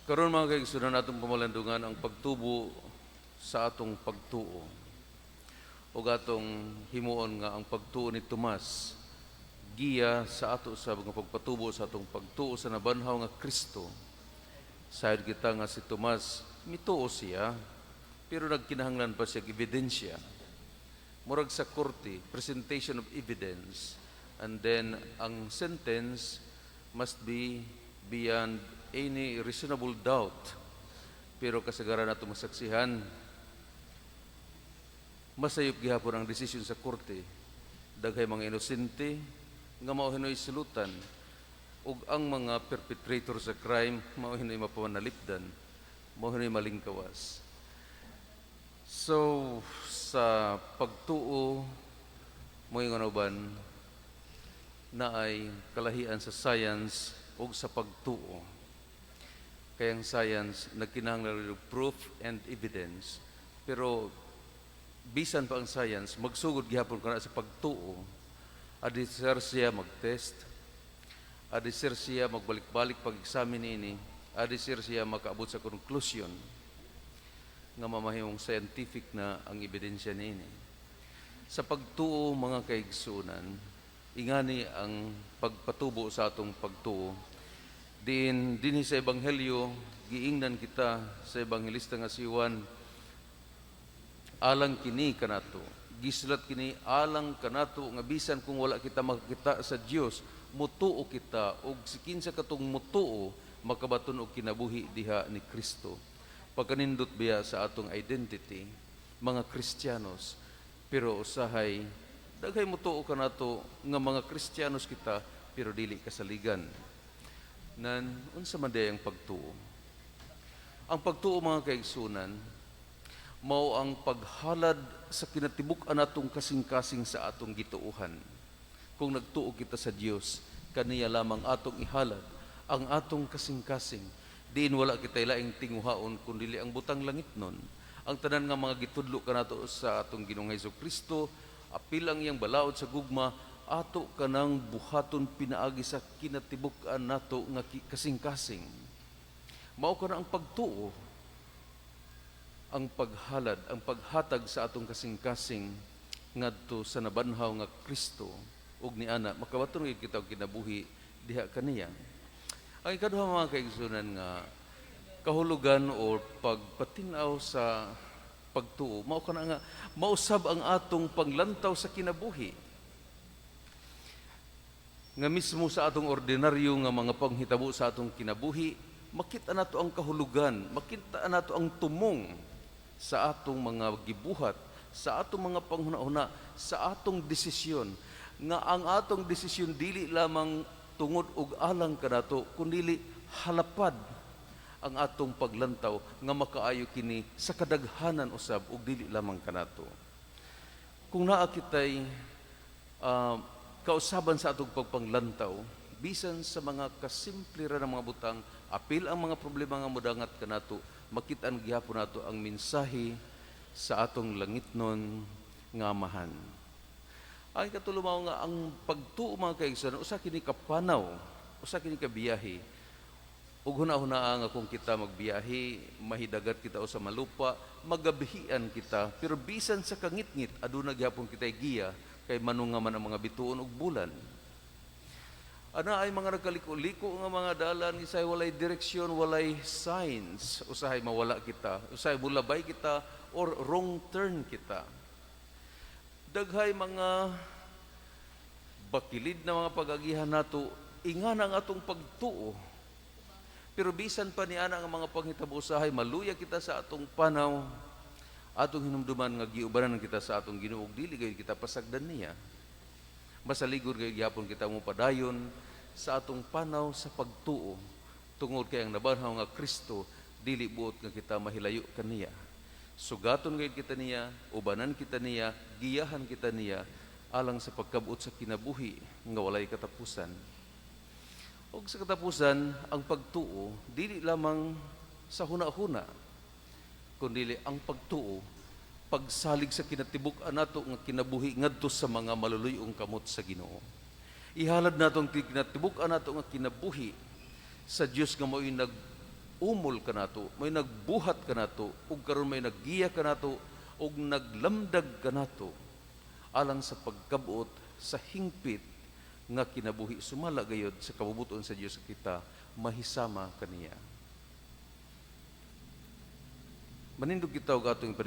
Karon, mga kaigsunan, atong pamalandungan ang pagtubo sa atong pagtuo. Ug atong himuon nga ang pagtuo ni Tomas giya sa ato sa mga pagpatubo sa atong pagtuo sa nabanhaw nga Kristo. Sayod kita nga si Tomas mituo siya, pero nagkinahanglan pa siya og ebidensya. Murag sa korte, presentation of evidence, and then ang sentence must be beyond any reasonable doubt. Pero kasagaran nato masaksihan, masayop gihapon ang desisyon sa korte. Daghay mga inosente nga mao hinoy silutan ug ang mga perpetrator sa crime mao hinoy mapanalipdan, mao hinoy malingkawas. So sa pagtuo mo yung uban naay kalahian sa science ug sa pagtuo. Kaya ang science nagkinahanglan og proof and evidence. Pero bisan pa ang science, magsugod gihapon kana sa pagtuo. Adi sir siya mag-test, adi sir siya magbalik-balik pag-examine ini, adi sir siya makaabot sa conclusion nga mamahimong scientific na ang ebidensya niini. Sa pagtuo, mga kaigsunan, ingani ang pagpatubo sa atong pagtuo. Diin dinhi sa ebanghelyo, giingnan kita sa ebanghelista nga si Juan, alang kini kanato. Gisulat kini alang kanato nga bisan kung wala kita makakita sa Dios, mutuo kita ug si kinsa katong mutuo makabaton og kinabuhi diha ni Kristo. Pagkanindot biya sa atong identity, mga Kristiyanos, pero usahay daghay mutuo kanato nga mga Kristiyanos kita pero dili kasaligan. Nan unsa man diay ang pagtuo? Ang pagtuo, mga kaigsunan, mao ang paghalad sa kinatibuk-an natong kasing-kasing sa atong gituohan. Kung nagtuo kita sa Dios, kaniya lamang atong ihalad ang atong kasing-kasing. Diin wala kita laing tinguhaon kundi ang butang langitnon. Ang tanan nga mga gitudlo kanato sa atong Ginoong Hesus Kristo, apil ang iyang balaod sa gugma, ato kanang buhaton pinaagi sa kinatibuk-an nato nga kasing-kasing. Mao kana ang pagtuo, ang paghalad, ang paghatag sa atong kasing-kasing ngadto sa nabanhaw nga Kristo ug ni ana makabaton gyud kita og kinabuhi diha kaniya. Ang ikaduha, mga kaigsunan, nga kahulugan o pagpatin-aw sa pagtuo, mao kana nga mausab ang atong panglantaw sa kinabuhi nga mismo sa atong ordinaryo nga mga panghitabo sa atong kinabuhi, makita nato ang kahulugan, makita nato ang tumong sa atong mga gibuhat, sa atong mga panghuna-huna, sa atong desisyon, nga ang atong desisyon dili lamang tungod og alang kanato, kundili halapad ang atong paglantaw nga makaayo kini sa kadaghanan usab ug dili lamang kanato. Kung naa kitay kausaban sa atong pagpanglantaw, bisan sa mga kasimple ra ng mga butang, apil ang mga problema nga modangat kanato, makit-an gihapon nato ang mensahe sa atong langitnon nga Amahan. Ang ikatulo mao nga ang pagtuo, mga kaigsuonan, usa kini ka panaw, usa kini ka biyahe. Ug huna-hunaa nga kung kita magbiyahe, mahidagat kita o sa malupa, magabihian kita, pero bisan sa kangitngit, aduna gihapon kitay giya kay manunga man ang mga bituon ug bulan. Ana ay mga nagkaliko-liko nga mga dalan, usahay walay direksyon, walay signs, usahay mawala kita, usahay mulabay kita or wrong turn kita. Daghay mga bakilid na mga pag-agihan nato, ingana ang atong pagtuo. Pero bisan pa ni ana ang mga panghitabo, usahay maluya kita sa atong panaw, atong hinumduman nga giubanan kita sa atong Ginoo ug dili gayud kita pasagdan niya. Masaligon gayud gihapon kita mo padayon sa atong panaw sa pagtuo tungod kay ang nabanhaw nga Kristo dili buot nga kita mahilayo kaniya. Sugaton gayud kita niya, ubanan kita niya, giyahan kita niya alang sa pagkabot sa kinabuhi nga walay katapusan. Ug sa katapusan, ang pagtuo dili lamang sa huna-huna, kundi ang pagtuo pagsalig sa kinatibuk-an nato nga kinabuhi ngadto sa mga maluluy-ong kamot sa Ginoo. Ihalad nato ang kinatibuk-an nato nga kinabuhi sa Dios nga mao'y nag nag-umol kanato, may nagbuhat kanato, ug karon may naggiya kanato, ug naglamdag kanato alang sa pagkabot sa hingpit nga kinabuhi sumala gayod sa kabubut-on sa Dios, kita mahisama kaniya. Manindog kita og atong